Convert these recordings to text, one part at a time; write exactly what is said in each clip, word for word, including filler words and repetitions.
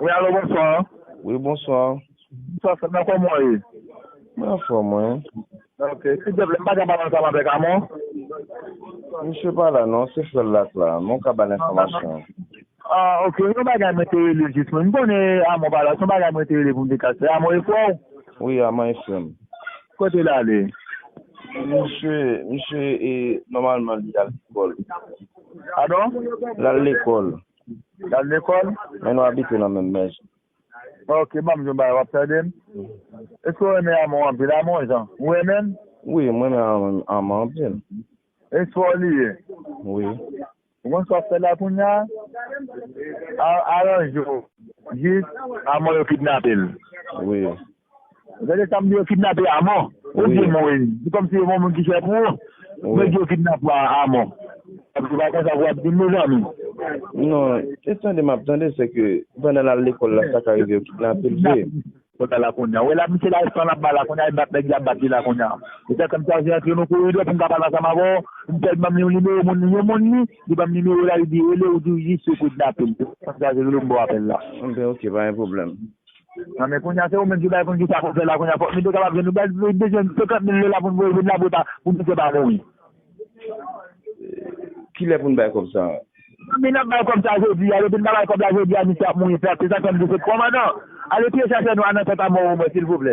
Wi, alo, bonswa. Wi, bonswa. Bonswa, frè m, kòman w ye? Mwen anfòm, mwen. Ok, silvouplè, m pa ka pale ansanm avèk Amon? Misye pa la non, se frè l la k la, men w ka ba l enfòmasyon. Ah, ok, yon bagay mwen te rele jis mwen. M konnen Amon pa la, se yon bagay mwen te rele pou m te ka fè. Amon e frè w? Wi, Amon e frè m. Kote l ale? Misye, misye, e, nòmalman, li al lekòl. Padon? L al lekòl. L al lekòl? Men nou abite nan menm mèj. Ok, ban m di w yon bagay, w ap tande m? Èske w renmen Amon anpil? Amon Jan, ou renmen l? Wi, mwen renmen Amon, Amon anpil. E frè w li ye? Wi. Ou konn sa w ap fè la kounye a? A-, aranje w. Jis, Amon yo kidnape l. Wi. Ou tande sa m di, yo kidnape Amon? Ou di mwen, se kòmsi yo yon moun ki chè pou ou. Wi. Mwen di yo kidnape Amon. Epi se pa konsa pou w ap di m, mezanmi. Non, e tande m ap tande, se ke pandan l al lekòl la, sa ka rive yo kidnape l vre. Kòb la la kounye a. Ou wè la, misye la, espan l ap bay la kounye a, e bat nèg, y ap bat li la kounye a. E sa fè m chaje antre nan koridò pou m ka pale ansanm avè w. M fè l ban m yon nimewo moun li, yon moun li, li ban m nimewo la, li di rele, ou di w jis yo kidnape l. Sa m chaje rele m ba w apèl la. Enben, ok, pa gen pwoblèm. Nan men kounye a, se ou menm ki bay konn ki sa pou fè la kounye a. Fòk nou te kapab jwenn, nou bay, nou bezwen senkant mil dola pou nou voye vin la pou ta, pou misye pa mouri. Kilè pou n bay kòb sa a? Men n ap bay kòb sa jodi a, depi n pa bay kòb la jodi a, misye ap mouri pèp. Se sa k fè m di se kòmandan. Ale tiye chachè nwa nan tèt a mò mwen, silvouplè.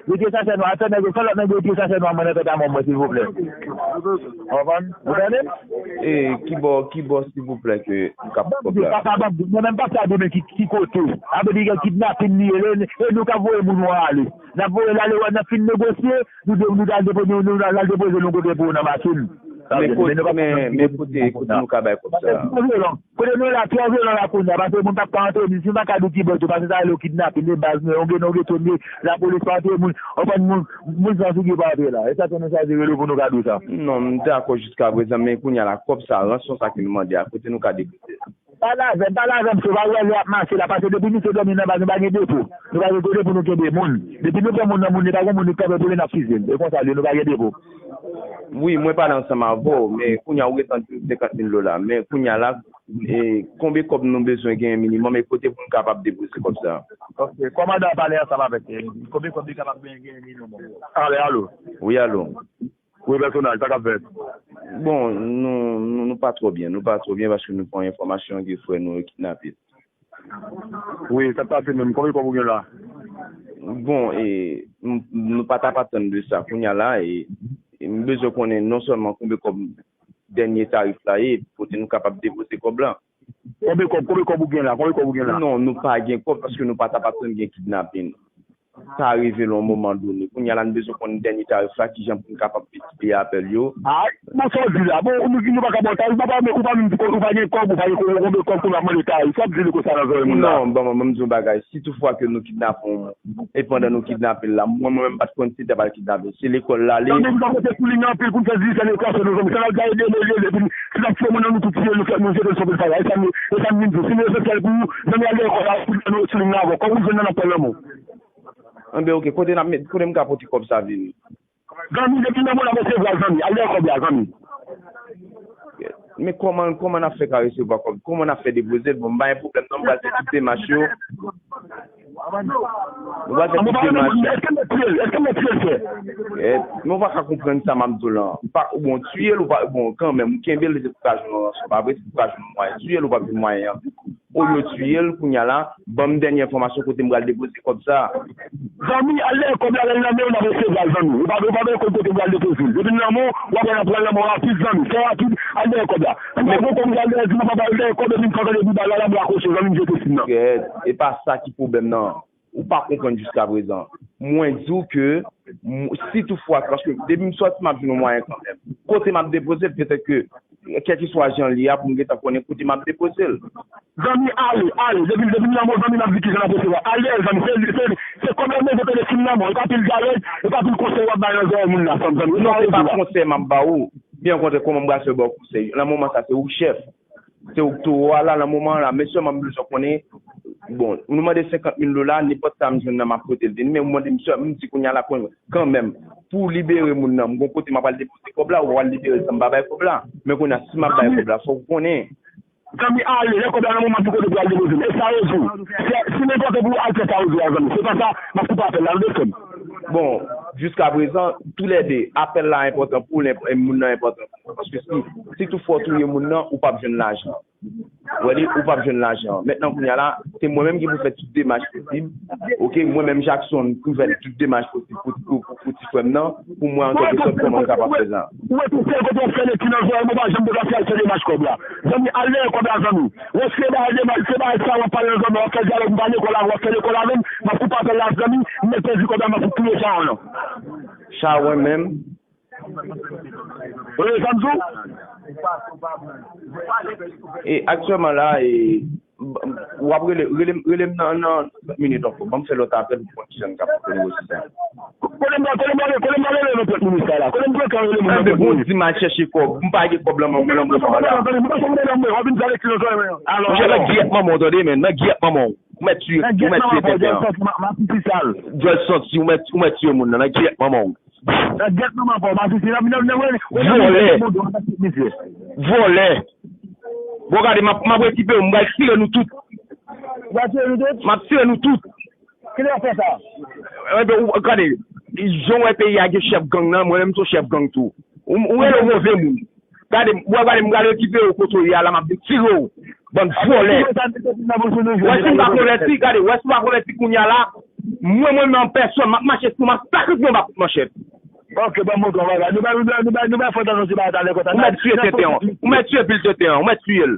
Retire chachè nwa, fè nèg yo, fè lòt nèg yo retire chachè nwa mwen nan tèt a mò mwen, silvouplè. Ou konprann? Ou tande? E, kibò, kibò, silvouplè, ke m ka pran kòb la? Papa, papa, mwen menm pap sa donnen ki, ki kote. Sa vle di gen kidnapin li ye, e nou k ap voye moun yo ale. N ap voye l ale, wè, n ap fin negosye, nou de-, nou al depoze, nou, nou al depoze nou kote pou nan machin. Men kote, men, men kote, kote nou ka bay kòb sa a? Kote nou la, twò vyolan la kounye a, paske moun p ap ka antre, si m pa ka di ki bò tou, paske sa rele yo kidnapin, e baz nou, yon gen, yon gen tonbe, lapolis pa antre moun, anprann moun, moun san figi pa antre la. E sa ke nou chaje rele w pou nou ka di w sa. Non, m dakò jiska prezan, men kounye a la, kòb sa, ranson sa ke nou mande a, kote nou ka depoze l? Pale avè m, pale avè m, se pa wè lè y ap mache la, paske depi misye dòmi nan baz, nou pa gen depo. Nou pa gen kote pou nou kenbe moun. Depi nou pran moun nan moun, li pa gen moun ki kanpe pou li, n ap fize l. E konsa l ye, nou pa gen depo. Wi, mwen pale ansanm avè w, men kounye a ou gentan di m senkant mil dola. Men kounye a la, e, konbe kòb nou bezwen genyen minimòm, e kote pou n kapab depoze kòb sa a? Ok, kòmandan an pale ansanm avèk, e, konbe kòb li kapab genyen, genyen minimòm? Ale, alo. Wi, alo. Wi, pèsonaj, sa k ap fèt? Bon, nou, nou, nou pa twò byen, nou pa twò byen paske nou pran enfòmasyon ke frè nou yo kidnape. Wi, sa k pase menm? Konbyen kòb ou gen la? Bon, e, m, nou pa t ap atann de sa kounye a la, e, e m bezwen konnen non sèlman konbyen kòb dènye tarif la ye, kote nou kapab depoze kòb la. Konbyen kòb, konbyen kòb ou gen la? Konbyen kòb ou gen la? Non, nou pa gen kòb paske nou pa t ap atann gen kidnapin. Sa rive l yon moman done. Kounye a la, n bezwen konn dènye tarif la, kijan pou n kapab miltipliye apèl yo. Ay, bon, sa w di la. Bon, nou, nou pa ka ba w tarif, ou pa, ou pa menm di ou pa gen kòb, ou pa gen konbyen kòb pou w ap mande tarif. Sa w ap di li konsa nan zòrèy moun la? Non, bon, mwen, mwen, m di yon bagay. Si toutfwa ke nou kidnape yon moun, e pandan nou kidnape l la, mwen, mwen menm, m pa t konn si l t ap al kidnape. Se lekòl l ale. Zanmi, nou pa pote sou li anpil pou n fè dizèn e klasè nou, zanmi. Sa n al gaye de mil, epi si n ap fè moun nan nou tout tiye, nou fè, nou jete l sou pil faya. E sa m, e sa m vin di. Si nou esansyèl pou ou, zanmi, al dèyè kò la, pou nou sou li nan avè w. Kòb ou jwenn nan, n ap pran nan men w. Enben, ok, kote n ap met, kote m ka pote kòb sa vini? Zanmi, depi nan mwen n ap resevwa l, zanmi. Al dèyè kòb la, zanmi. Men kòman, kòman n ap fè ka resevwa kòb? Kòman n ap fè depoze l? Bon, m pa gen pwoblèm non, m pral fè tout demach yo. Nou pral fè tout demach. Èske m mèt tiye l? Èske m mèt tiye l, frè? Eh, men w pa ka konprann sa m ap di w la. Ou pa, bon, tiye l, ou pa, bon, kanmenm, ou kenbe l, se pou ka jwenn yon ranson, pa vre? Se pou ka jwenn yon mwayen. Tiye l, ou p ap jwenn mwayen an. Olye w tiye l, kounye a la, ban m dènye enfòmasyon kote m pral depoze kòb sa a. Zanmi, al dèyè kòb la, lè l nan men w, n ap resevwa l, zanmi. Ou pa, ou pa bezwen konn kote m pral depoze l. Depi l nan men w, w ap wè n ap pran l nan men w rapid, zanmi. Fè rapid, al dèyè kòb la. Si w pa gen kòb, al dèyè, di m papa, al dèyè kòb, epi m kanpe depi ba l la, m rakwoche, zanmi, m jete sim nan. Kèt, e pa sa ki pwoblèm nan. Ou pa konprann jiskaprezan. Mwen di w ke, m, si toutfwa, paske depi m sòti, m ap jwenn yon mwayen kanmenm. Kote m ap depoze l, petèt ke, kèlkeswa jan l ye a, pou m gentan konnen kote m ap depoze l. Zanmi, ale, ale. Depi, depi m nan men w, zanmi, m ap di kijan n ap resevwa. Al dèyè l, zanmi. Se, se, se kòb la m bezwen, pede sim nan men w. E pa pil dyalòg, e pa pil konsèy w ap bay nan zòrèy moun la, zanmi, zanmi. Non, e pa konsèy m ap ba w. Byen okontrè, kòman m pral fè ba w konsèy? Nan moman sa, se ou k chèf. Se ou k towo a la, nan moman an la. Men sèlman m bezwen konnen, bon, nou mande senkant mil dola, nenpòt sa m jwenn nan, m ap pote l vini. Men ou mande m sè, m di kounye a la, kanmenm, pou w libere moun nan, m gon kote m ap al depoze kòb la, ou pral libere l san m pa bay kòb la. Men kounye a, si m ap bay kòb la, fòk ou konnen. Zanmi, ale, lè kòb la nan men w, m ap di kote pou al depoze l. E sa yo di w. Si, si l enpòtan pou w, al fè sa yo di w a, zanmi. Se pa sa, m ap koupe apèl la, nou desann. Bon, jiskaprezan, toulède, apèl la enpòtan pou l, moun nan enpòtan pou mwen. Paske si, si tout fwa w touye moun nan, ou p ap jwenn lajan. Ou wè li, ou p ap jwenn lajan. Mentnan, kounye a la, se mwen menm ki pou fè tout demach posib. Oke, mwen menm, Jackson, pou fè tout demach posib pou, pou, pou, pou ti frè m nan, pou mwen, antanke sòt, kòman m kapab fè sa. Ou wè, tout sèl kote w ap fè leti nan zòrèy mwen, ou pa janm te ka fè al fè demach kòb la. Zanmi, al dèyè kòb la, zanmi. Ou wè, se bagay demach, se bagay sa w ap pale nan zòrèy mwen, w ap fè dyalòg, m pa lekòl avè w, w ap fè lekòl avè m, m ap koupe apèl la, zanmi, m mèt pèdi kòb la, m ap touye chawa w lan. Chawa w menm? Ou wè sa m di w? E aktyèlman la, e, w ap rele, rele, rele m nan, nan trant minit ankò. Ban m fè lòt apèl pou m wè kijan m kapab fè negosye sa. Kote m pral, kote m pral, kote m pral rele nan trant minit sa la? Kote m pral rele moun nan trant minit? Bon, di m al chèche kòb. M pa gen kòb lan men mwen, lan mwen la. Monchè, nan gyèt manman w, tande, men, nan gyèt manman w. Ou mèt tiye, ou mèt tiye tenten an. Djòl santi, ou mèt, ou mèt tiye moun nan, nan gyèt manman w. Nan gyèt manman w, pa sisi, nan, nan, nan, nan, nan, vòlè. Vòlè. Bon, gade, m ap, m ap rekipere w, m pral tire nou tout. Ou pral tire nou tout? M ap tire nou tout. Kilè w fè sa? Enben, ou, gade, jan w wè peyi a gen chèf gang nan, mwen menm m se yon chèf gang tou. Ou, ou rele w move moun. Gade, w ap gade, m pral rekipere w kote w ye a la, m ap vin tire w. Bann vòlè. Wè si m pa konvèti, gade, wè si m pa konvèti kounye a la, mwen, mwen menm an pèsòn, m ap mache sou, m ap sakrifiye w anba kout manchèt. Ok, ban m montre w bagay. Nou bay, nou bay, nou bay, nou bay fòs nan ti bagay talè konsa. Ou mèt tiye tenten an. Ou mèt tiye pil tenten an. Ou mèt tiye l.